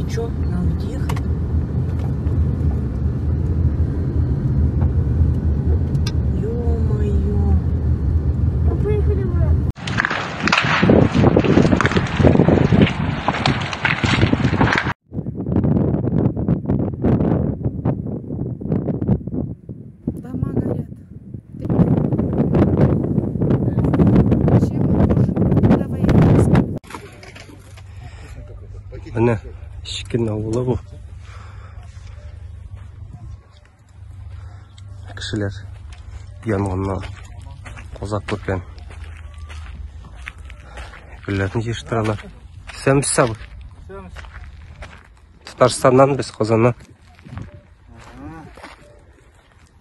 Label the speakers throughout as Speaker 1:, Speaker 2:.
Speaker 1: Чё, надо ведь ехать? Ё-моё.
Speaker 2: Поехали мы.
Speaker 3: Дома горят. Чем давай.
Speaker 4: Менә Щекин авылы бу. Кешеләр янгыннан каза күргән. Гөлләрне җыештыралар. Исәнмесез, абый. Татарстаннан без, Казаннан.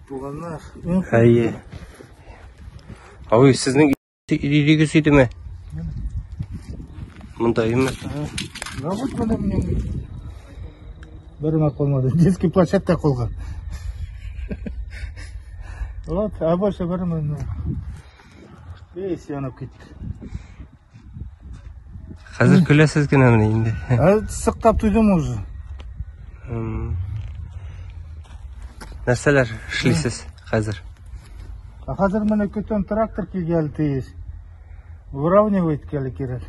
Speaker 5: Туганнар.
Speaker 4: Әйе. Абый, сезнең өйдәгез идеме? Монда име?
Speaker 5: Да вот менә минем. Бер генә калмады. Детский площадка калган. Вот, а больше бер генә. Весь янып китте.
Speaker 4: Хәзер көләсез генә менә инде.
Speaker 5: Ә сыктап туйдым уже.
Speaker 4: Нәрсәләр эшлисез хәзер?
Speaker 5: Ә хәзер менә көтәм, трактор килгән тиеш. Выравнивать әле кирәк.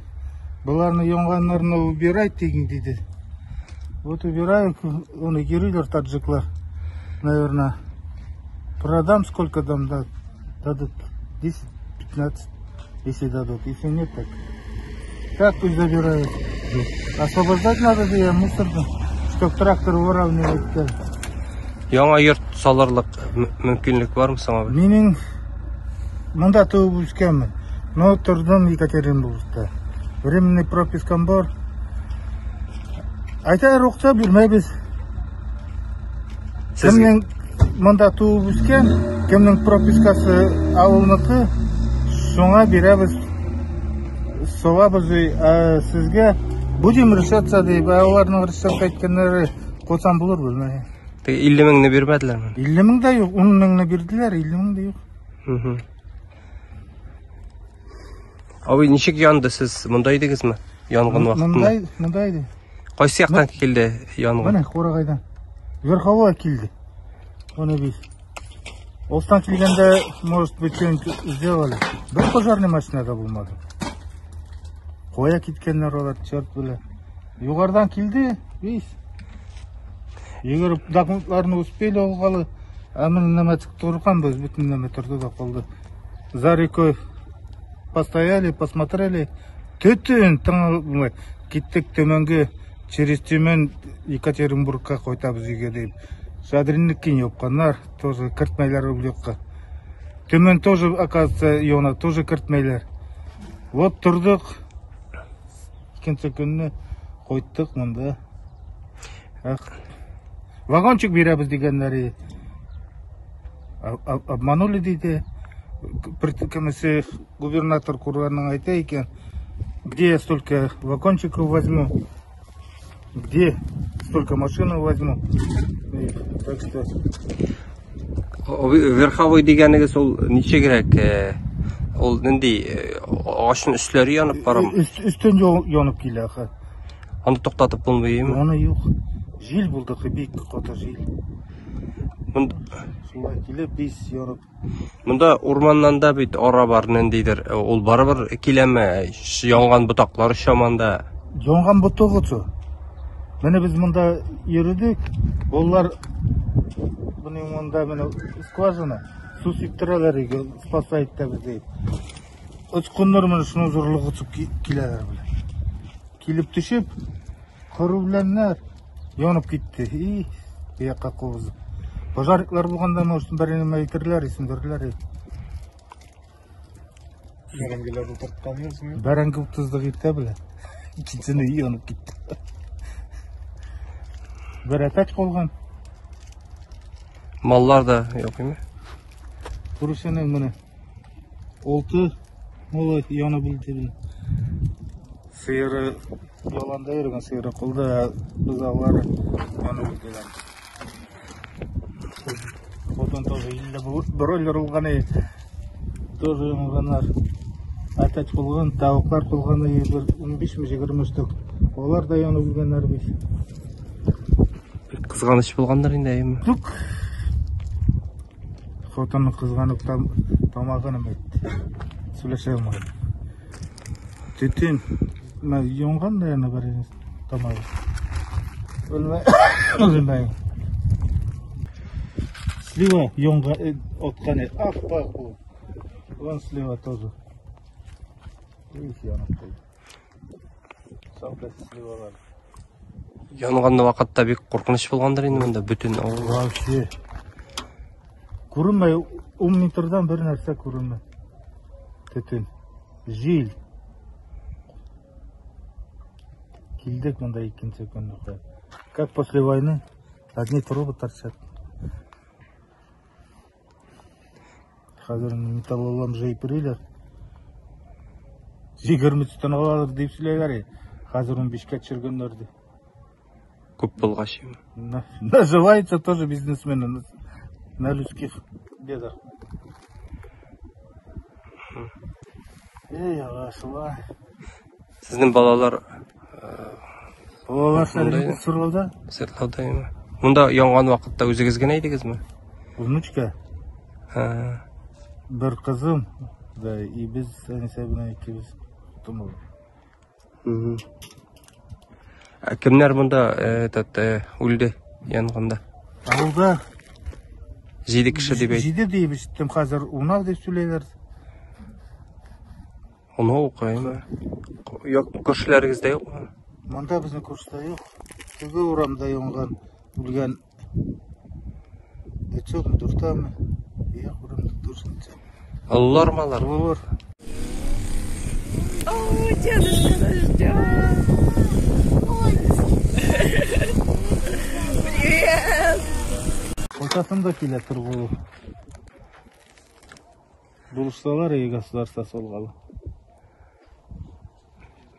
Speaker 5: Боларны янганнарны убирать дигән диде. Вот убираю, аны йөриләр таджиклар. Наверное, продам, сколько там дадут, 10-15, если дадут. Если нет, так. Так пусть забирают. Освобождать надо же я мусорно, чтоб трактор выравнивать.
Speaker 4: Яңа йорт салырлык мөмкинлек бармы соң, абый?
Speaker 5: Минем монда туып үскәнмен. Но тордым Екатеринбургта. Временный пропискам бар. Айта рөхсәт бирмәйбез.
Speaker 4: Сез
Speaker 5: Кемнең монда туып үскән, кемнең пропискасы авылныкы, шуңа бирәбез. Салабыз, ә сезгә будем решаться дип, ә аларның решаться әйткәннәре кайчан булыр белмәйм.
Speaker 4: Теге 50 меңне бирмәделәрме?
Speaker 5: 50 мең дә юк, 10 меңне бирделәр, 50 мең дә юк.
Speaker 4: Абый, ничек янды, сез монда идегезме? Янгын вакытында.
Speaker 5: Монда иде.
Speaker 4: Кайсы яктан килде янгын?
Speaker 5: Менә Хурагайдан. Верховая килде. Оны без. Остан килгәндә, может быть, что-нибудь сделали. Бер пожарный машина да булмады. Кая киткәннәр алар, черт белә. Югарыдан килде, весь. Йөгереп документларны успели алгалы. Ә менә нәмә торганбыз, бөтен нәмә торды да калды. За рекой постояли, посмотрели. Төтен тыңлап киттек Төмәнгә, через Төмән Екатеринбургка кайтабыз өйгә дип. Шадринныкын япканнар, тоже кертмәйләр ул якка. Төмән тоже, оказывается, яна, тоже кертмәйләр. Вот тордык. Икенче көнне кайттык монда. Ах. Вагончик бирәбез дигәннәре. Обманули диде. Кемесе губернатор Курганның әйтә икән, где я столько вагончиков возьму, где столько машин возьму. И, так что
Speaker 4: Абый, верховой дигәнегез ул ничегрәк? Ул нинди агачның өсләре янып барамы?
Speaker 5: Өстен янып килә, аха.
Speaker 4: Аны туктатып булмыймы?
Speaker 5: Аны юк. Җил булды, бик каты җил. Шулай килеп, без янып.
Speaker 4: Монда урманнан да бит ара бар ниндидер. Ул барыбер киләме? Янган ботаклар очаманда.
Speaker 5: Янган ботак оча. Менә без монда йөрдек. Болар моның монда менә скважина су сиптерәләр иде, спасает итәбез дип. Очкыннар менә шуның зурлыгы очып киләләр белән. Килеп төшеп, коры беләннәр янып китте. И, бу якка кубызып. Пожарниклар булганда, может, бер нәмә әйтерләр, сүндерерләр.
Speaker 6: Бәрәңгеләр утырткансызмы?
Speaker 5: Бәрәңге утыздык иртә белән. Икенчесенә өй янып китте. Бер әтәч калган.
Speaker 4: Маллар да юк име?
Speaker 5: Күршенең менә 6 малы янып үлде. Сыеры яланда йөргән сыеры калды, бозаулары янып үлделәр. Потом тоже илле бройлер булган, тоже янганнар. Әтәч булган, тавыклар булган, бер 15-20 штук. Алар да янып үлгәннәр бит.
Speaker 4: Кызганыч булгандыр инде, әйеме?
Speaker 5: Юк. Хатынны кызганып там, тамагын әйтте. Сөйләшә алмады. Төтен. Менә янган да яна бар тамагы. Үлмәй. Үлмәй. Слива янган аткан ап-ак булып. Вон слива тоже. Их, янып калды. Сауда сливалар.
Speaker 4: Янган вакытта бик куркыныч булгандыр инде монда бөтен авыл.
Speaker 5: Вообще. Күренмәй, 10 метрдан бер нәрсә күренмәй. Төтен. Җил. Килдек монда икенче көнне. Как после войны одни трубы торчат. Хәзер металлолом җыеп йөриләр. 20 тонна алалар дип сөйләйләр. Хәзер 15-кә төшергәннәр ди.
Speaker 4: Күп булгач.
Speaker 5: Наживаются тоже бизнесмены на людских бедах. Эй, Алла, шулай.
Speaker 4: Сезнең балалар
Speaker 5: Балалар Свердловда.
Speaker 4: Свердловда әйеме? Монда янган вакытта үзегез генә идегезме?
Speaker 5: Внучка. Бер кызым, да, и без әнисе белән икебез тумыл.
Speaker 4: Ә кемнәр монда этот үлде янгында?
Speaker 5: Авылда
Speaker 4: 7 кеше дип әйт.
Speaker 5: 7 дип ишеттем, хәзер 10 дип сөйләйләр.
Speaker 4: 10 укыймы? Юк, күршеләрегездә юкмы?
Speaker 5: Монда безнең күршедә юк. Теге урамда янган, үлгән өчәүме, дүртәүме? Юк, урамда дүртенче.
Speaker 4: Олылармы алар?
Speaker 5: Олылар.
Speaker 3: О, дедушка нас ждет. Привет!
Speaker 5: Кайтасым да килә торгылы. Булышсалар, и государство солгалы.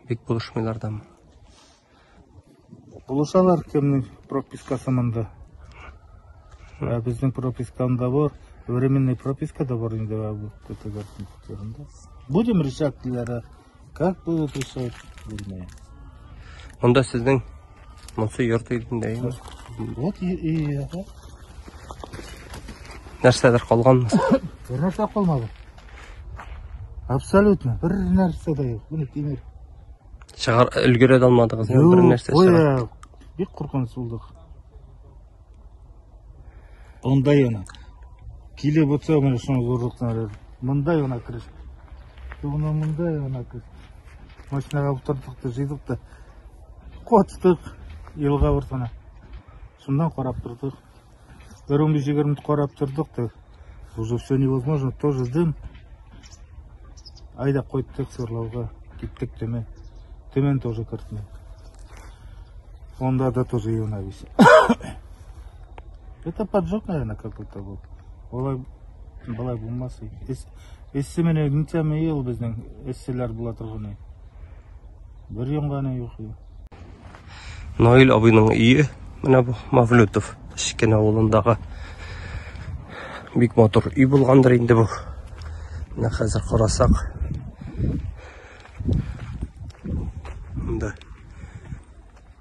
Speaker 4: Бик булышмыйлар дамы?
Speaker 5: Булышалар, кемнең пропискасы монда. Ә безнең прописка анда бар, временный прописка да бар инде бу. Будем решать, диләр. Как будут решать, белмәйм.
Speaker 4: Монда сезнең монсы йорт иде инде, әйеме?
Speaker 5: Вот и ага.
Speaker 4: Нәрсәдер калганмы?
Speaker 5: Бер нәрсә калмады. Абсолютно бер нәрсә дә юк. Менә тимер.
Speaker 4: Чыгар өлгерә дә алмадыгыз, бер нәрсә чыгар.
Speaker 5: Бик куркыныч булдык. Онда яна. Килеп үтсә, менә шуны зурлыктан. Монда яна кереш. Тугына монда яна кереш. Машинага утырдык та, җыйдык та. Каттык елга уртына. Шуннан карап тордык. Бер 15-20 минут карап тордык та. Уже все невозможно, тоже дым. Айда кайттык Свердловга, киттек Төмән. Төмән тоже кертмәдек. Онда да тоже яна висит. Это поджог, наверное, какой-то был. Олай болай булмас. Эссе менә ничәмә ел безнең эсселәр була торган. Бер янганы юк.
Speaker 4: Наил абыйның өе менә бу Мавлютов Эчкен авылындагы бик матур өй булгандыр инде бу. Менә хәзер карасак, монда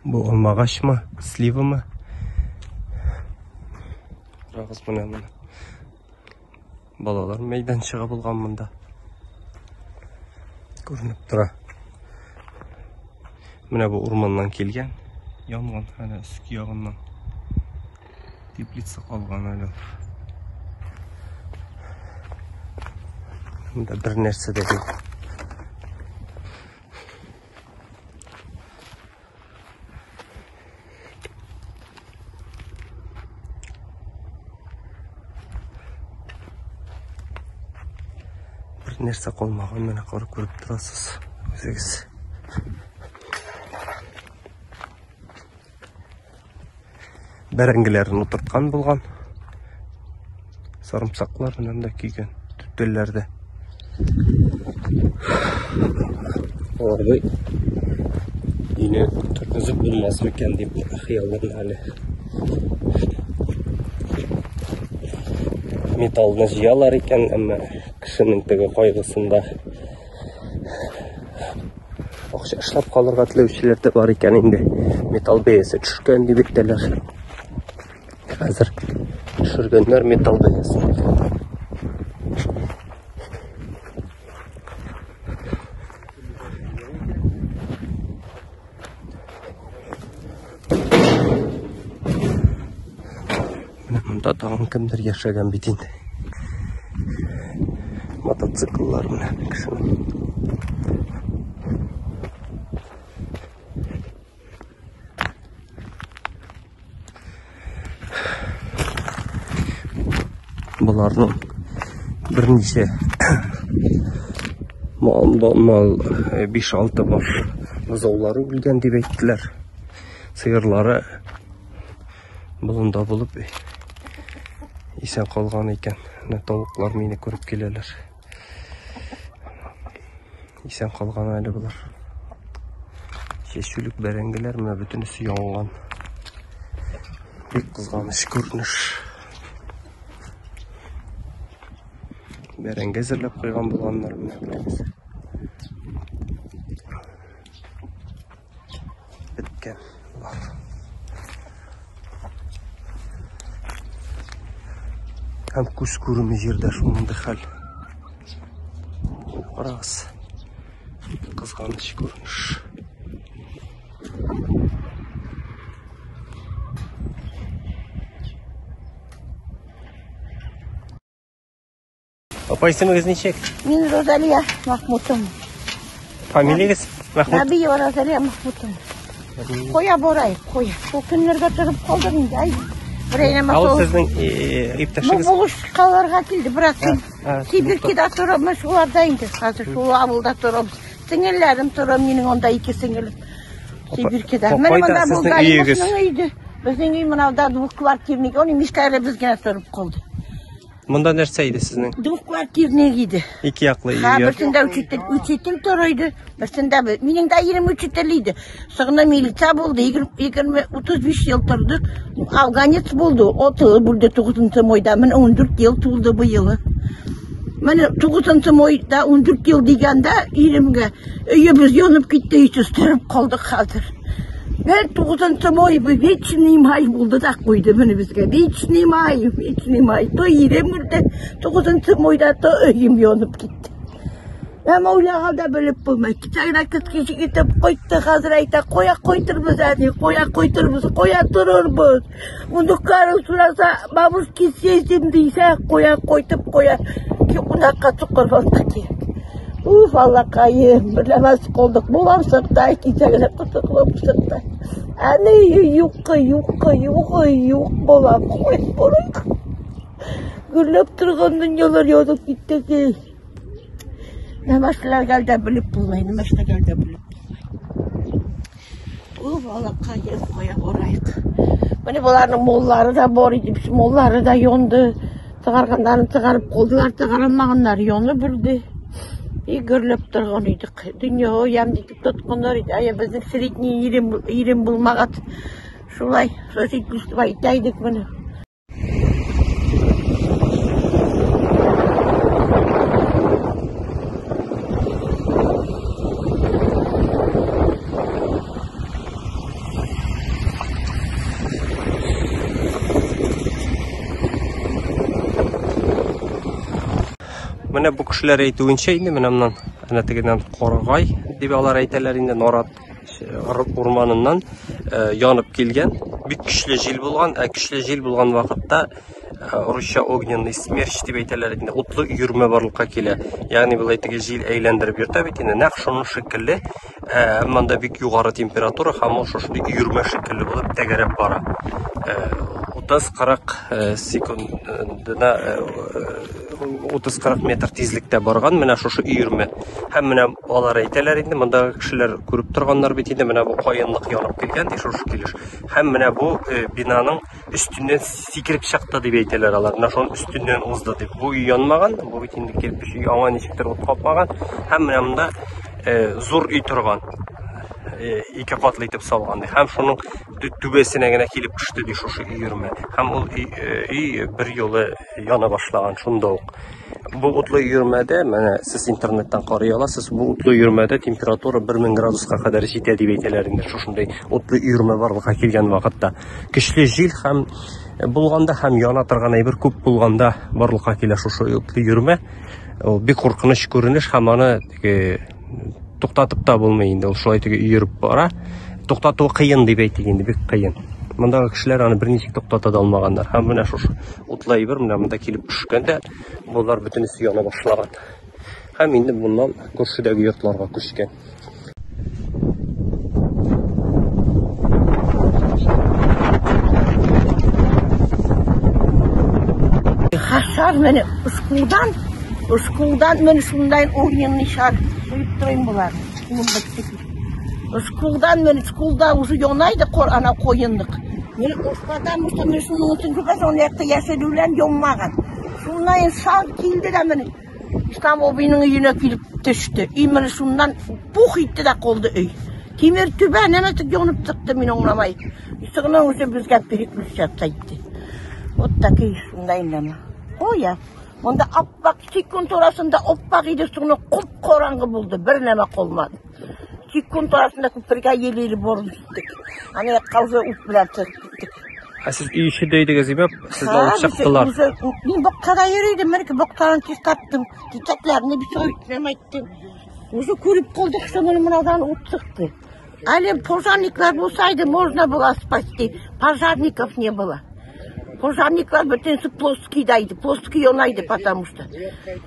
Speaker 4: бу алмагачмы, сливамы? Карагыз менә моны. Балалар мәйданчыгы булган монда. Күренеп тора. Менә бу урманнан килгән янгын, әнә өске ягыннан теплица калган әле. Монда бер нәрсә дә юк. Бер нәрсә калмаган, менә карап күреп торасыз үзегез. Бәрәңгеләрен утырткан булган. Сарымсаклар менә дә көйгән түтәлләрдә. Аларны өйне торгызып булмас микән дип хыяллана әле. Металлны җыялар икән, әмма кешенең теге кайгысында акча эшләп калырга теләүчеләр дә бар икән инде. Металл бәясе төшкән дип әйтәләр. Хәзер төшергәннәр металл бәясен. Менә монда тагын кемдер яшәгән бит инде. Мотоцикллар менә кешенең. Боларның берничә мал, мал 5-6 баш бозаулары үлгән дип әйттеләр. Сыерлары болында булып исән калган икән. Менә тавыклар мине күреп киләләр. Исән калган әле болар. Чәчүлек бәрәңгеләр менә бөтенесе янган. Бик кызганыч күренеш. Бәрәңге әзерләп куйган булганнар менә бөтенесе. Беткән болар. Һәм күз күреме җирдә шундый хәл. Карагыз. Кызганыч күренеш. Апа, исемегез ничек?
Speaker 3: Мин Розалия Махмутова.
Speaker 4: Фамилиягез? Махмут.
Speaker 3: Набиева Розалия Махмутова. Коя борай, коя. Шул көннәргә торып калдым инде. Ай, бер әйләмә
Speaker 4: Ә ул
Speaker 3: сол.
Speaker 4: сезнең
Speaker 3: Бу
Speaker 4: иптәшегез?
Speaker 3: булышкаларга килде, брат.
Speaker 4: А,
Speaker 3: Сибиркида торабыз, шуларда инде. Хәзер шул авылда торабыз. Сеңелләрем тора, минем анда ике сеңелем. Сибиркида.
Speaker 4: Апа,
Speaker 3: Менә
Speaker 4: кайда
Speaker 3: монда бу
Speaker 4: сезнең өегез?
Speaker 3: Галимовның өйде. Безнең өй монда двухквартирный, аны мишләребез генә торып калды.
Speaker 4: Монда нәрсә иде сезнең?
Speaker 3: Двухквартирный иде.
Speaker 4: Ике яклы
Speaker 3: Ха,
Speaker 4: өй.
Speaker 3: берсендә учитель, учитель тора иде, берсендә минем дә ирем учитель иде. Соңына милиция булды, 20 35 ел торды. Афганец булды, отылып үлде 9 майда. Менә 14 ел тулды быел. Менә 9 майда 14 ел дигәндә иремгә өебез янып китте, өйсез торып калдык хәзер. Бер 9 май бу вечный май булды да куйды менә безгә. Вечный май, вечный май. То ирем үлде, 9 майда то өем янып китте. Әмма уйлаганда белеп булмый. Кичә генә кыз китеп кайтты, хәзер әйтә, кая кайтырбыз әни, кая кайтырбыз, кая торырбыз. Внукларым сораса, бабушки съездим дисә, кая кайтып, кая кунакка чукырбыз кирәк. Уф, Аллакаем, берләмәс калдык. Булам сыртта, кичә генә кытыклап сыртта. Әни юк, юк, юк, юк балам, кой борык. Гөрләп торган дөньялар янып китте ки. Нәмә эшләргә дә белеп булмый, нәмә эшләргә дә белеп булмый. Уф, Аллакаем, кая барайык. Менә боларның моллары да бар иде, моллары да янды. Чыгарганнарын чыгарып калдылар, чыгарылмаганнар янып бирде. И гөрләп торган идек. Дөнья ямь итеп тотканнар иде. Ая безнең средний ирем, ирем булмагач. Шулай, сосед итә идек менә.
Speaker 4: Менә бу кешеләр әйтүенчә инде менә моннан әнә тегеннән Карагай дип алар әйтәләр инде нарат урманыннан янып килгән. Бик көчле җил булган, ә көчле җил булган вакытта русча огненный смерч дип әйтәләр инде, утлы өермә барлыкка килә. Ягъни болай теге җил әйләндереп йөртә бит инде, нәкъ шуның шикелле, әмма анда бик югары температура һәм ул шушындый өермә шикелле булып тәгәрәп бара. 30-40 секундына 30-40 метр тизлектә барган менә шушы өермә. Һәм менә алар әйтәләр инде, мондагы кешеләр күреп торганнар бит инде, менә бу каенлык янып килгән ди шушы килеш. Һәм менә бу бинаның өстеннән сикереп чыкты дип әйтәләр алар. Менә шуның өстеннән узды дип. Бу өй янмаган, бу бит инде кирпеч өй, аңа ничектер ут капмаган. Һәм менә монда зур өй торган. Ике катлы итеп салган ди. Һәм шуның түбәсенә генә килеп төште ди шушы өермә. Һәм ул өй бер юлы яна башлаган шунда ук. Бу утлы өермәдә, менә сез интернеттан карый аласыз, бу утлы өермәдә температура 1000 градуска кадәр җитә дип әйтәләр инде шушындый утлы өермә барлыкка килгән вакытта. Көчле җил һәм булганда һәм яна торган әйбер күп булганда барлыкка килә шушы утлы йөрмә. Ул бик куркыныч күренеш һәм аны теге туктатып та булмый инде, ул шулай теге йөреп бара. Туктату кыен дип әйтик инде, бик кыен. Мондагы кешеләр аны берничек туктата да алмаганнар. Һәм менә шушы утлы әйбер менә монда килеп төшкән дә, болар бөтенесе яна башлаган. Һәм инде моннан күршедәге йортларга күчкән.
Speaker 3: Шар менә шкулдан, шкулдан менә шундай огненный шар куеп торыйм болар. Шкулдан менә шкулда уже яна иде кор ана коендык. Менә потому что менә шуның өчен күпәс аны якта яшәдү белән янмаган. Шуннан шар килде дә менә Ислам абыйның өенә килеп төште. Өй менә шуннан пух итте дә калды өй. Тимер түбә нәмәсе янып чыкты, мин аңламай. Исегенә үзе безгә переключаться итте. Вот такие шундай нәмә. Оя. Монда аппак секунд арасында аппак иде, соңына куп-караңгы булды, бер нәмә калмады. Секунд арасында күпергә еле-еле барып җиттек. Аны якка уже ут белән чыгып киттек.
Speaker 4: Ә сез өй эчендә идегез, димәк, сезне алып чыктылар.
Speaker 3: Мин бакчада йөри идем, менә бакчаны чистарттым, чәчәкләрне бик әйттем, әйттем. Уже күреп калдык, что менә монадан ут чыкты. Әле пожарниклар булсайды, можно было спасти. Пожарников не было. Пожарниклар бөтенесе плоскийда иде. Плоский яна иде, потому что.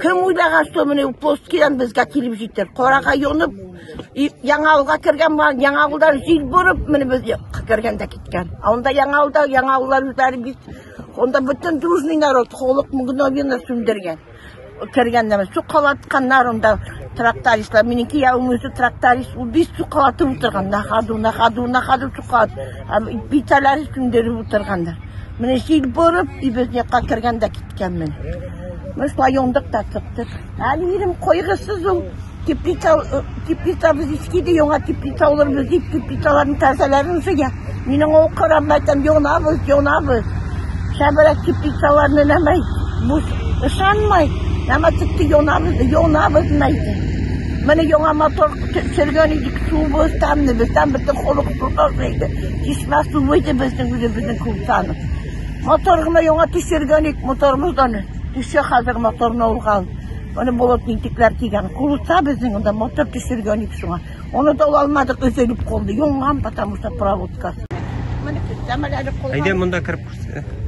Speaker 3: Кем уйлаган, что менә плоскийдан безгә килеп җитәр. Карага янып, Яңавылга кергән, Яңавылдан җил борып, менә без кергәндә киткән. Анда Яңавылда, Яңавыллар үзләре бит, анда бөтен дружный народ, халык мгновенно сүндергән. Кергәндә су калатканнар анда трактористлар. Минем киявем үзе тракторист, ул бик су калатып утырган. На ходу, на ходу, на ходу су калат. Битәләре сүндереп утырганнар. Менә җил борып, и без якка кергәндә киткән менә. Менә шулай яндык та чыктык. Әле ирем кайгысыз ул. Теплица, теплицабыз иске иде, яңа теплица алырбыз дип, теплицаларның тәрәзәләрен җыя. Минем ул карап әйтәм, янабыз, янабыз. Шәбрәк теплицаларны нәмәй, бу ышанмай. Нәмә чыкты, янабыз, янабыз мәйтә. Менә яңа мотор төшергән идек, суыбыз тәмле, бездән бөтен халык су иде. Чишмә суы иде безнең үзебезнең Кулсанов. Мотор гына яңа төшергән идек, моторыбыздан төшә хәзер моторны алган. Аны болотник кигән. Кулса безнең анда мотор төшергән идек шуңа. Аны да ала алмадык, өзелеп калды. Янган, потому что проводка. Менә күрсәмәләре калган.
Speaker 4: Әйдә монда кереп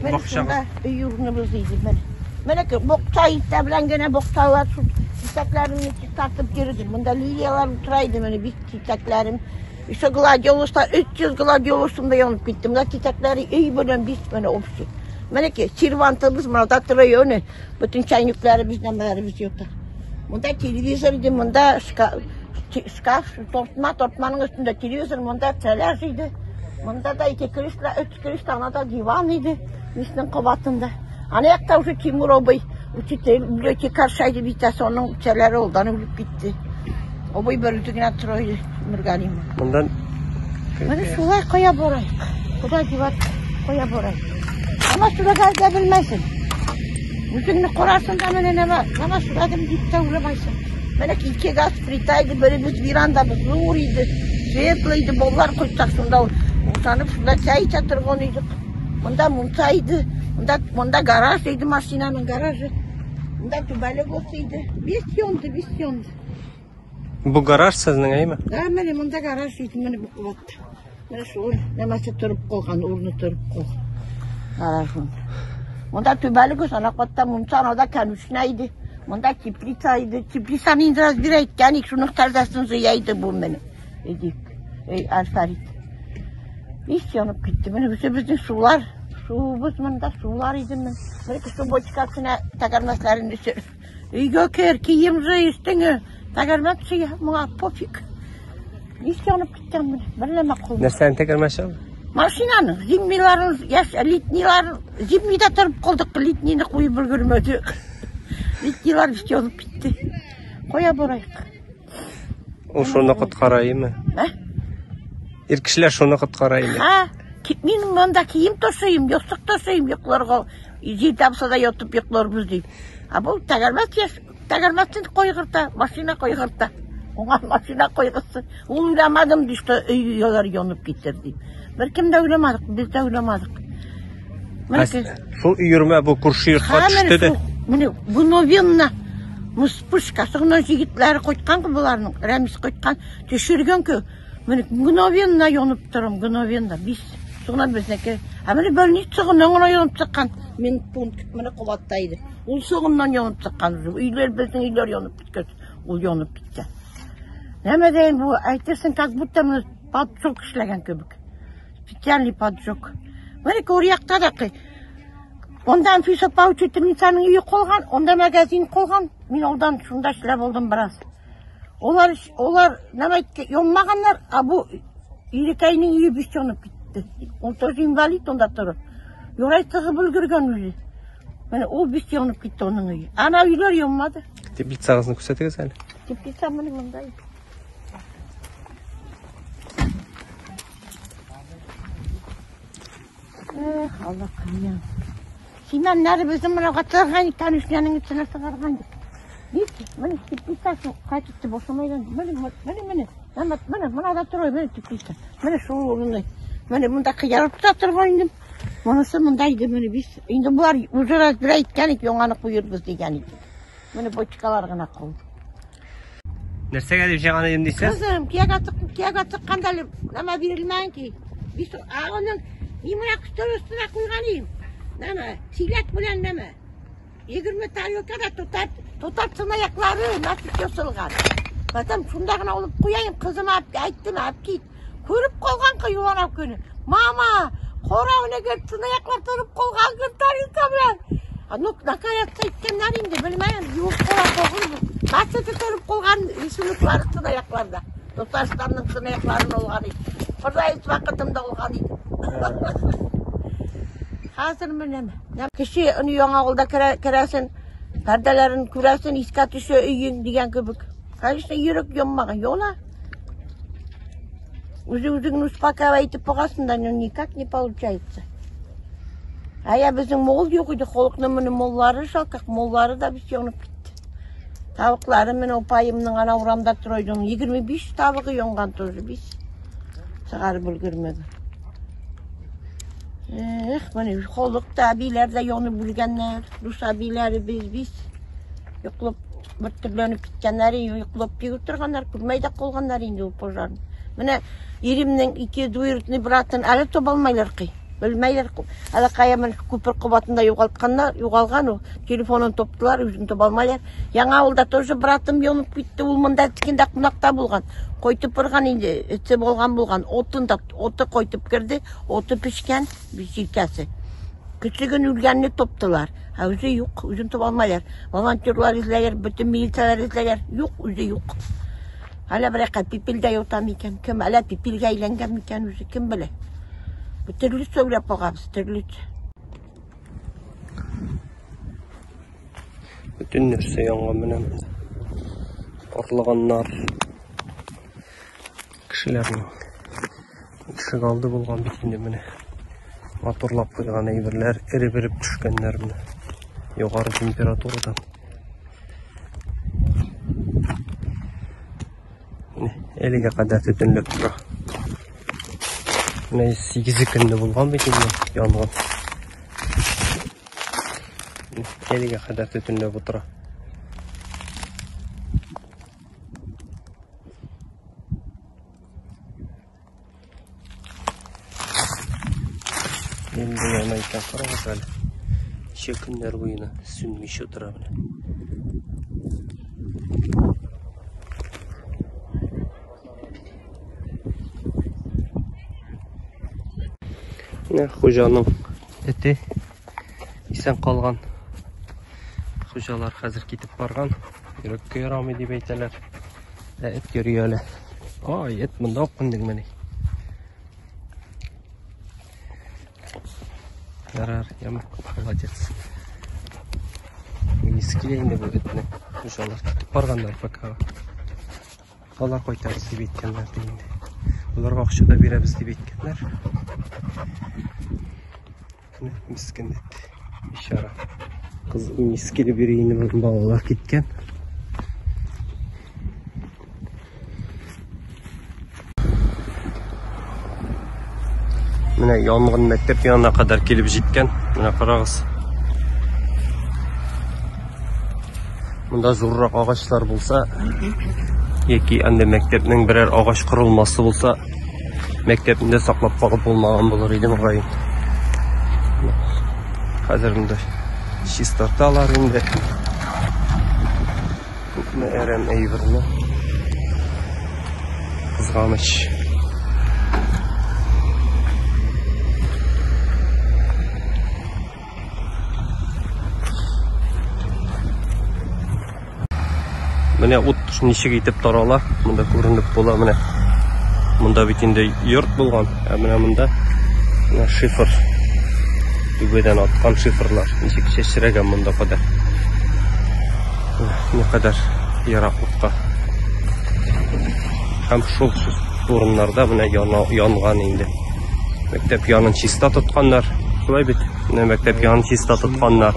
Speaker 4: бакчага.
Speaker 3: Өй урыныбыз иде менә. Менә бакча итә белән генә бакчалар шул чәчәкләремне тартып йөрдем. Монда лилиялар утыра иде менә бик чәчәкләрем. Еще гладиолуслар, 300 гладиолусым да янып китте. Менә чәчәкләре өй белән бик менә общий. Менә ки сервантыбыз монда тора йөне. Бөтен чайникларыбыз, нәмәләребез ята. Монда телевизор иде, монда шкаф, тортма, тортманың өстендә телевизор, монда стеллаж иде. Монда да ике кресло, өч кресло, анада диван иде, миснең кабатында. Ана якта уже Тимур абый, учитель, библиотекарь иде бит, соның үчәләре алдан үлеп китте. Абый бер үзе генә тора иде, Миргалим.
Speaker 4: Мондан
Speaker 3: Менә шулай кая барайык? Куда деваться? Кая барайык? Ама сүрәгә белмәсен. Үзеңне карарсың да менә нәмә, нәмә сүрәдем дип тә уйламайсың. Менә ике газ плита иде, беребез верандабыз зур иде, светлый иде, балалар кайтсак шунда утанып шунда чәй эчә торган идек. Монда мунча иде, монда монда гараж иде, машинаның гаражы. Монда түбәлек ут иде. Бик янды, бик янды.
Speaker 4: Бу гараж сезнең, әйме?
Speaker 3: Да, менә монда гараж иде, менә бу кабатта. Менә шул нәмәсе торып калган, урыны торып калган. Гаражның. Монда түбәлек ут, ана катта мунча, анада конюшня иде. Монда теплица иде. Теплицаны инде разбирать иткән идек, шуның тәрәзәсен җыя иде бу менә. Идек. Эй, Альфарид. Ис янып китте. Менә үзебезнең сулар, суыбыз монда, сулар иде менә. Менә су бочкасына тәгәрмәчләрен төшер. Өйгә кер, кием җый, өстеңә. Тәгәрмәч җыя, моңа пофиг. Ис янып киткән менә. Бер нәмә калмады.
Speaker 4: Нәрсәне тәгәрмәч ул?
Speaker 3: Машинаны, зимнийларын, яшь, летнийларын, зимнийда торып калдык, летнийны куеп өлгермәдек. Летнийлар бит янып китте. Кая барайык?
Speaker 4: Ул шуны коткара име?
Speaker 3: Ә?
Speaker 4: Ир кешеләр шуны коткара име?
Speaker 3: Ха, мин монда кием ташыйм, ястык ташыйм йокларга. Җил тапса да ятып йокларбыз дип. Ә бу тәгәрмәч яшь, тәгәрмәчен кайгырта, машина кайгырта. Уңа машина кайгысы. Ул уйламадым ди, что өй алар янып китер дип. Беркем дә уйламадык, без дә уйламадык. Менә
Speaker 4: Шул өермә бу күрше йортка төште дә.
Speaker 3: Менә мгновенно вспышка. Соңыннан җегетләре кайткан боларның, Рәмис кайткан, төшергән ки. Менә мгновенно янып тора, мгновенно. Бис. Соңыннан безнеке. Ә менә больница гына гына янып чыккан. Мин пункт менә кабатта иде. Ул соңыннан янып чыккан. Өйләр безнең өйләр янып киткән. Ул янып киткән. Нәмә дәйм бу, әйтерсең, как будто менә поджог эшләгән кебек. Специальный поджог. Менә Корьякта да кый. Онда Анфиса апа учительницаның өе калган, онда магазин калган. Мин алдан шунда эшләп алдым бераз. Олар, олар нәмә янмаганнар, а бу Ирекәйнең өе бик янып китте. Ул тоже инвалид онда торып. Юрай чыгып өлгергән үзе. Менә ул бик янып китте аның өе. Ана өйләр янмады.
Speaker 4: Теплицагызны күрсәтегез әле.
Speaker 3: Теплица менә монда. Эх, Аллакаем. Симәннәре безнең менә катырган икән, үсмәнең эченә чыгарган. Бик, менә теплица шул кайтты бошамайдан. Менә, менә, менә. Менә, менә, менә да тора, менә теплица. Менә шул урында. Менә монда кыяр тота торган идем. Монысы монда иде, менә без. Инде болар уже раз бер әйткән идек, яңаны куербыз дигән идек. Менә бочкалар гына калды.
Speaker 4: Нәрсәгә дип җыйган идем дисез?
Speaker 3: Кызым, кияга чык, кияга чыкканда әле нәмә бирелмәгән ки. Бис аның мин менә өстәл өстенә куйган идем. Нәмә, чиләк белән нәмә. 20 тарелкада тотар, тотар чынаяклары насып ясалган. Потом шунда гына алып куяйым, кызыма әйттем, алып кит. Күреп калган кыз юлана көне. Мама, кара менә чынаяклар торып калган гөр тарелка белән. Ну, наконец әйткәннәр инде, белмәем, юып кала түгелме. Насып торып калган рисунклары чынаякларда. Татарстанның чынаякларын алган иде. Продавец вакытымда алган иде. Хәзер менә кеше аны яңа авылда керәсен, пәрдәләрен күрәсен, искә төшә өең дигән кебек. Конечно, йөрәк янмаган, яна. Үзе үзеңне успокаивать итеп багасың да, но никак не получается. А я безнең мол юк иде, халыкның менә моллары шалкак, моллары да бит янып китте. Тавыклары менә апаемның ана урамда тора иде, 25 тавыгы янган тоже бит. Чыгарып өлгермәде. Эх, менә халык та, әбиләр дә янып үлгәннәр. Рус әбиләре без без. Йоклап бер төрләнеп киткәннәр, йоклап тик утырганнар, күрмәй дә калганнар инде ул пожарны. Менә иремнең ике двоюродный братын әле таба алмайлар ки. Белмәйләр. Әле кая менә күпер кабатында югалтканнар, югалган ул. Телефонын топтылар, үзен таба алмайлар. Яңа авылда тоже братым янып китте. Ул монда тикендә кунакта булган. Кайтып барган инде, эте булган булган. Отын да, оты кайтып керде, оты пешкән, җилкәсе. Көчеген үлгәнне топтылар. Ә үзе юк, үзен таба алмайлар. Волонтерлар эзләгәр, бөтен милицияләр эзләгәр. Юк, үзе юк. Әллә бер якка пипелдә ята микән? Кем әллә пипелгә әйләнгән микән үзе, кем белә. Бу төрле сөйләп багабыз, төрле.
Speaker 4: Бөтен нәрсә янган менә монда. Орлыганнар. Кешеләрнең ишек алды булган бит инде менә. Матурлап куйган әйберләр эреп-эреп төшкәннәр менә. Югары температурадан. Менә әлегә кадәр төтенләп тора. Менә 8 көнне булган бит инде янгын. Әлегә кадәр төтенләп утыра. Инде яна икән, карагыз әле. Ничә көннәр буена сүнмичә утыра менә. Менә хуҗаның эте исән калган. Хуҗалар хәзер китеп барган. Йөрәккә ярамый дип әйтәләр. Ә эт йөри әле. Ай, эт монда ук кундың мени. Ярар, яме, молодец. Уйныйсы килә инде бу этне. Хуҗалар китеп барганнар пока. Алар кайтабыз дип әйткәннәр ди инде. Аларга акча да бирәбез дип әйткәннәр. Менә мескен эт. Бичара. Кыз уйныйсы килеп йөри инде, моның балалар киткән. Менә янгын мәктәп янына кадәр килеп җиткән. Менә карагыз. Монда зуррак агачлар булса, яки анда мәктәпнең берәр агач корылмасы булса, мәктәпне дә саклап калып булмаган булыр иде мөгаен. Хәзер инде чистарталар инде. Күпме әрәм әйберне. Кызганыч. Менә ут ничек итеп тарала, монда күренеп була менә. Монда бит инде йорт булган, ә менә монда менә шифр. Түбәдән аткан шифрлар ничек чәчрәгән монда кадәр. Никадәр ераклыкта. Һәм шул урыннарда менә янган инде. Мәктәп янын чиста тотканнар. Шулай бит. Менә мәктәп янын чиста тотканнар.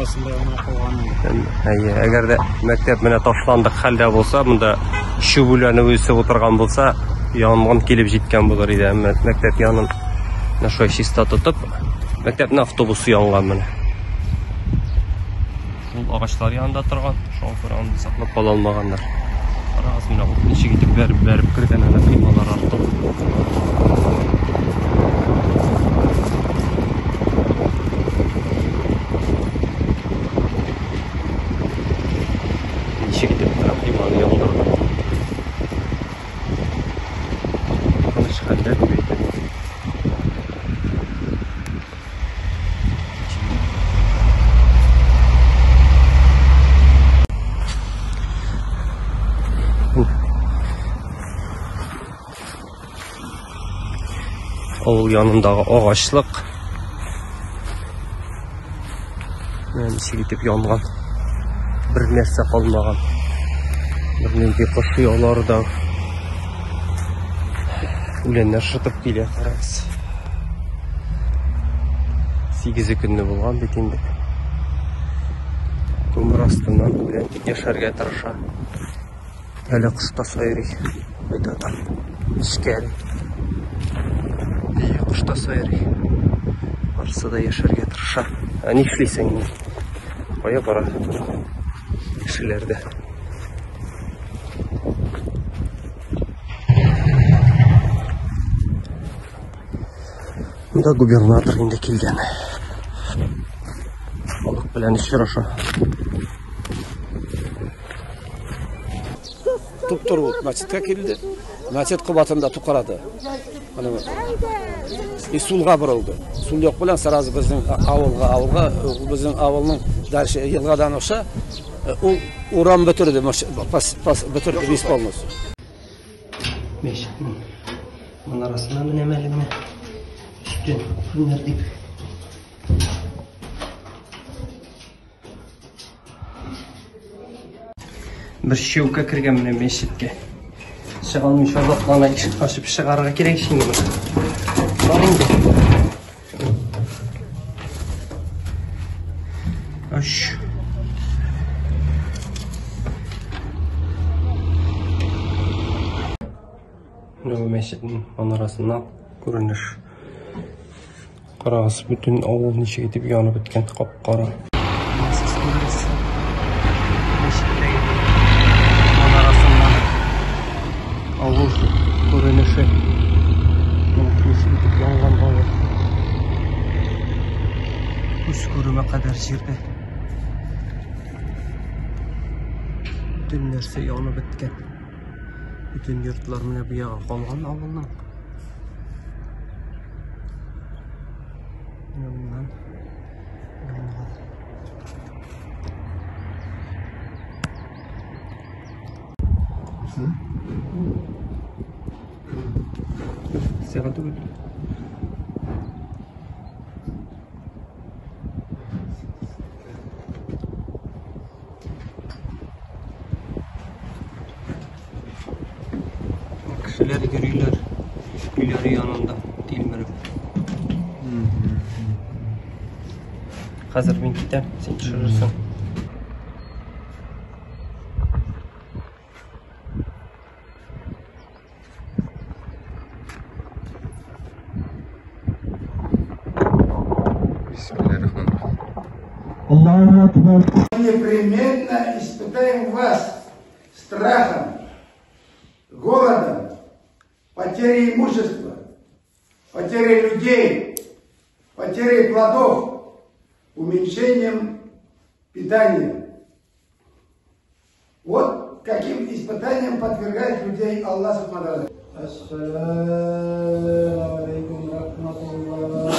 Speaker 4: Әйе, әгәр дә мәктәп менә ташландык хәлдә булса, монда чүп үләне үсеп утырган булса, янгын килеп җиткән булыр иде. Әмма мәктәп янын менә шулай чиста тотып, мәктәпнең автобусы янган менә. Ул агачлар янында торган, шуңа күрә аны саклап кала алмаганнар. Карагыз, менә ут ничек итеп бәреп бәреп кергән әнә коймалар аркылы. Ничек итеп менә койманы яндырган. Куркыныч хәлдә дип әйтәм. Авыл янындагы агачлык. Менә ничек итеп янган. Бер нәрсә калмаган. Бернинди кош оялары да үләннәр шытып килә, карагыз. Сигезе көнне булган бит инде. Күмер астыннан үлән яшәргә тырыша. Әле кош та сайрый. Кайтадан эчкәре. Кош та сайрый. Барысы да яшәргә тырыша. Ә нишлисең инде? Кая бара кешеләр дә. Монда губернатор инде килгән. Халык белән очраша.
Speaker 1: Туп-туры ут мәчеткә килде. Мәчет кубатында тукрады. И сулга борылды. Сул як белән сразу безнең авылга, авылга, безнең авылның дальше елгадан аша ул урам бетерде, бетерде весь полностью.
Speaker 4: Мәчетнең манарасына менәм әле менә. Өстен күренер дип. Бер щелка кергән менә мәчеткә. Чыга алмыйча озаклана ишек ачып чыгарырга кирәк инде моны. Бар инде. Өч. Менә бу мәчетнең манарасыннан күренеш. Карагыз, бөтен авыл ничек итеп янып беткән, кап-кара. Сез күрерсез. Мәчеттәге манарасыннан авыл күренеше. Ничек итеп янган авыл. Күз күреме кадәр җирдә. Бөтен нәрсә янып беткән. Бөтен йортлар менә бу яга калган авылның. Менә моннан янган. Сиңа түгел. Кешеләр йөриләр, өйләре янында тилмереп. Хәзер мин китәм, син төшерерсең. Бисмиллahirrahmanirrahim.
Speaker 7: Непременно испытаем вас страхом, голодом, потерей имущества, потерей людей, потерей плодов, уменьшением питания. Вот каким испытаниям подвергает людей Аллах Субхану. Ассаламу алейкум рахматуллах.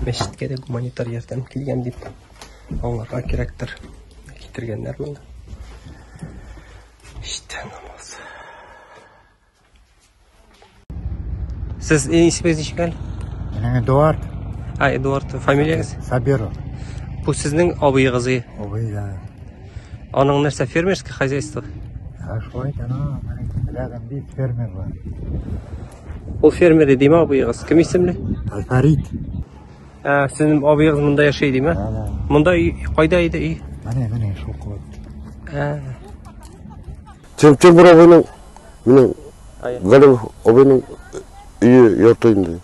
Speaker 4: Мәчеткә дә гуманитар ярдәм килгән дип аңларга кирәктер. Китергәннәр монда. Иште намаз. Сез исемегез ничек әле?
Speaker 5: Минем Эдуард.
Speaker 4: А, Эдуард, фамилиягез?
Speaker 5: Сабиров.
Speaker 4: Бу сезнең абыегыз?
Speaker 5: Абый, да.
Speaker 4: Аның нәрсә, фермерское хозяйство?
Speaker 5: Ә шулай икән, беләгем бит, фермер бар.
Speaker 4: Ул фермер дидеме абыегыз? Кем исемле?
Speaker 5: Фәрит.
Speaker 4: Ә, сезнең абыегыз монда яшәй диме?
Speaker 5: Да.
Speaker 4: Монда өй кайда иде өй?
Speaker 5: Менә, менә шул кабат.
Speaker 4: Ә.
Speaker 8: Тимур абыйның, минем Галим абыйның өе йорты инде.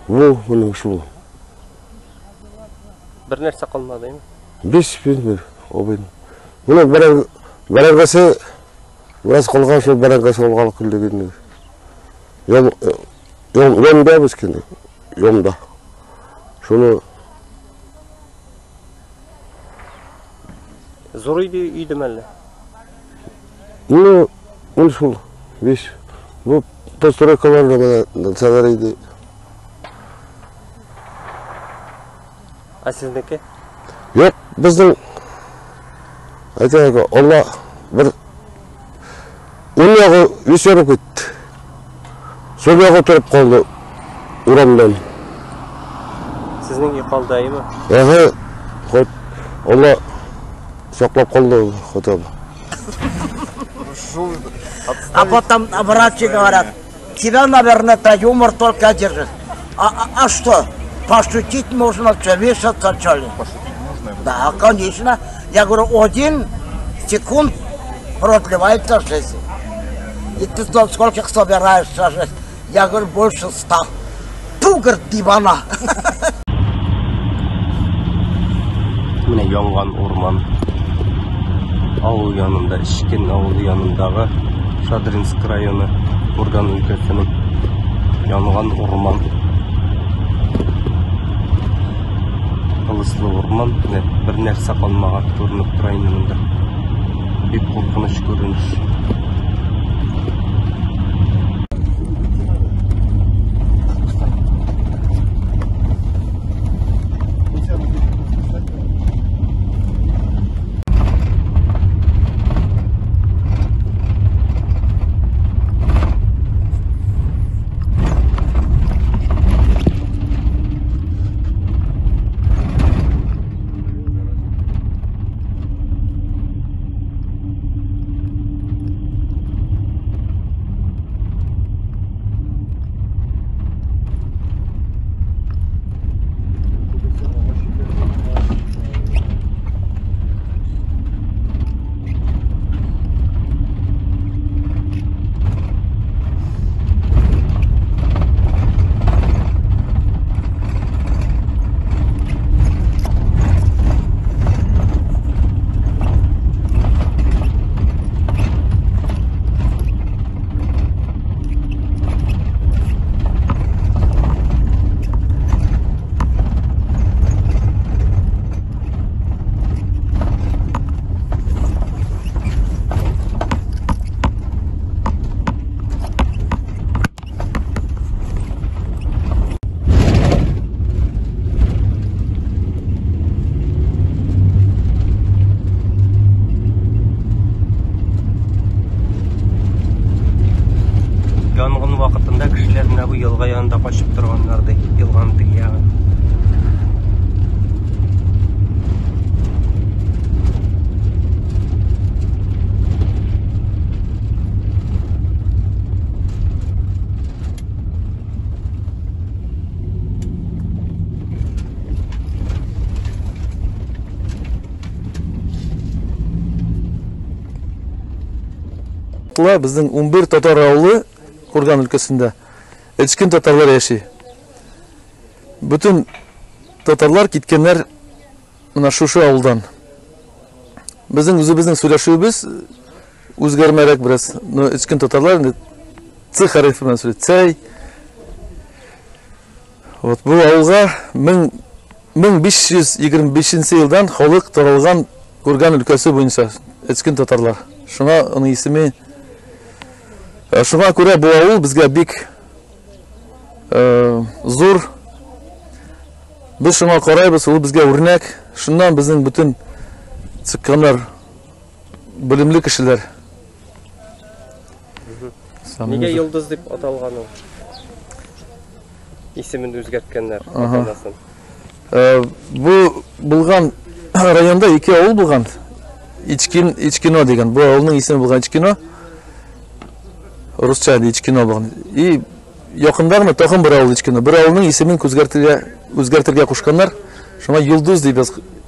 Speaker 8: Бу моның шул.
Speaker 4: Бер нәрсә калмады инде.
Speaker 8: Биш бир абыйның. Менә бәрәңгесе бераз калган, шул бәрәңгесе алган килдек инде. Йомда без килдек. Йомда. Шуны
Speaker 4: Зур өйдә өйдеме әллә?
Speaker 8: Ну, ул шул. Биш. Бу постройкаларда менә нәрсәләр иде.
Speaker 4: Ә сезнеке?
Speaker 8: Юк, безнең әйтәйек, Алла бер ун ягы вис ярып китте. Сул ягы торып калды урамдан.
Speaker 4: Сезнең өй калды, әйеме?
Speaker 8: Әһә, хоть Алла саклап калды хотя бы.
Speaker 9: А потом врачи говорят, тебя, наверное, это юмор только держит. А что, пошутить можно, что, вешаться, что ли?
Speaker 6: Пошутить можно?
Speaker 9: Да, конечно. Я говорю, 1 секунд продлевается жизнь. И ты сколько собираешься жить? Я говорю, больше 100. Ту, говорит, дивана.
Speaker 4: Менә янган урман. Авыл янында, Эчкен авылы янындагы Шадринск районы, Курган өлкәсенең янган урман. Ылыслы урман, менә бер нәрсә калмаган, күренеп тора инде монда. Бик куркыныч күренеш. Янгын вакытында кешеләр менә бу елга янында качып торганнар ди, елганың теге ягы.
Speaker 10: Безнең 11 татар авылы Курган өлкәсендә. Эчкен татарлар яши. Бөтен татарлар киткәннәр менә шушы авылдан. Безнең үзебезнең сөйләшүебез үзгәрмәрәк бераз. Но эчкен татарлар инде Ц хәрефе белән сөйли. Цәй. Вот бу авылга 1525 елдан халык таралган Курган өлкәсе буенча эчкен татарлар. Шуңа аның исеме шуңа күрә бу авыл безгә бик зур. Без шуңа карайбыз, ул безгә үрнәк. Шуннан безнең бөтен чыкканнар белемле кешеләр.
Speaker 4: Нигә Йолдыз дип аталган ул? Исемен үзгәрткәннәр, атамасын.
Speaker 10: Бу булган районда ике авыл булган. Ичкин, Ичкино дигән. Бу авылның исеме булган Ичкино. Русча Ичкино булган. И якында гына тагын бер авыл Ичкино. Бер авылның исемен үзгәртергә, үзгәртергә кушканнар. Шуңа Йолдыз дип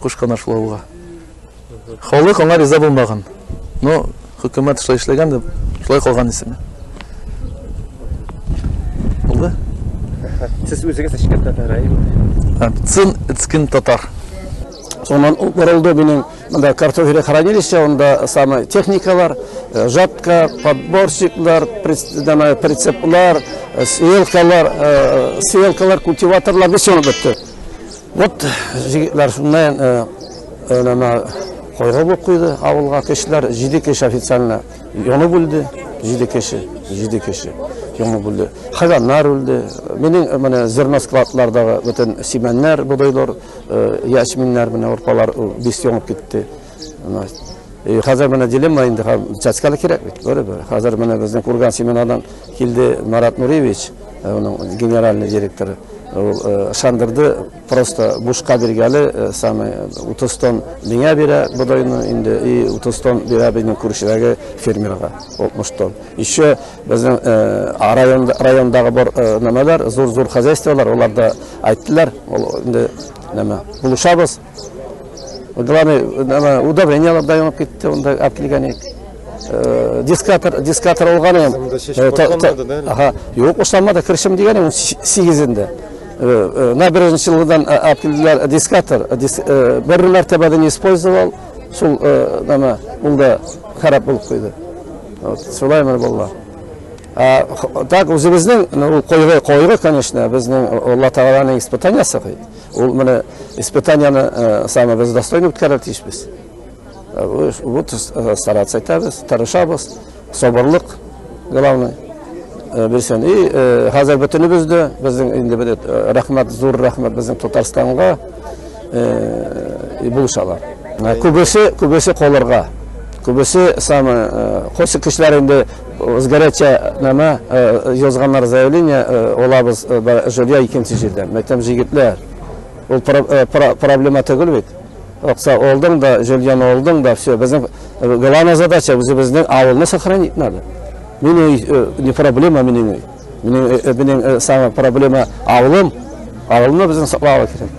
Speaker 10: кушканнар шул авылга. Халык аңа риза булмаган. Но хөкүмәт шулай эшләгән дип, шулай калган исеме. Булды?
Speaker 4: Сез үзегез эчкен татар, әйеме?
Speaker 10: Цин эцкин татар.
Speaker 1: Сонан борылды минем монда картофель хранилище, онда самый техникалар, жатка, подборщиклар, прицеплар, сеялкалар, сеялкалар, культиваторлар, все бетте. Вот җегетләр шуннан нәмә кайгы булып куйды авылга кешеләр, 7 кеше официально янып үлде, 7 кеше, 7 кеше янып үлде. Хайваннар үлде. Минем менә зерно складлардагы бөтен симәннәр, бодайлар, ячменнәр, менә урпалар бис янып китте. Хәзер менә дилемма инде, чәчкәле кирәк бит, барыбер. Хәзер менә безнең Курган семенадан килде Марат Нуриевич, оның генеральный директоры. Ул ышандырды, просто бушка биргәле, самый 30 тонн миңа бирә бодайны инде, и 30 тонн бирә безнең күршедәге фермерга, 60 тонн. Еще безнең райондагы бар нәмәләр, зур-зур хозяйстволар, алар да әйттеләр, ул инде нәмә, булышабыз. Главное, нәмә, удобрениелар да янып китте, унда алып килгән идек. Дискатор алган идем. Ага, юк, ошамады, керешем дигән идем, 8-ендә. Набережный Челныдан алып килделәр дискатор, бер мәртәбә дә не использовал, шул нәмә, ул да харап булып куйды. Вот, шулай менә булды. Так, үзебезнең, ул койгы, койгы, конечно, безнең Алла Тәгаләнең испытаниясе. Ул менә испытанияне самый без достойно үткәрергә тиешбез. Вот стараться итәбез, тырышабыз, сабырлык главное. Бирсен. И хәзер бөтенебез дә безнең инде бер рәхмәт, зур рәхмәт безнең Татарстанга булышалар. Күбесе, күбесе калырга. Күбесе самый кайсы кешеләр инде сгоряча нәмә язганнар заявление, алабыз жилья икенче җирдән. Мәктәп җегетләр. Ул проблема түгел бит. Акса алдың да, жильяны алдың да, все. Безнең главная задача үзебезнең авылны сохранить надо. Минем не проблема минем. Минем самая проблема авылым. Авылны безнең сакларга кирәк.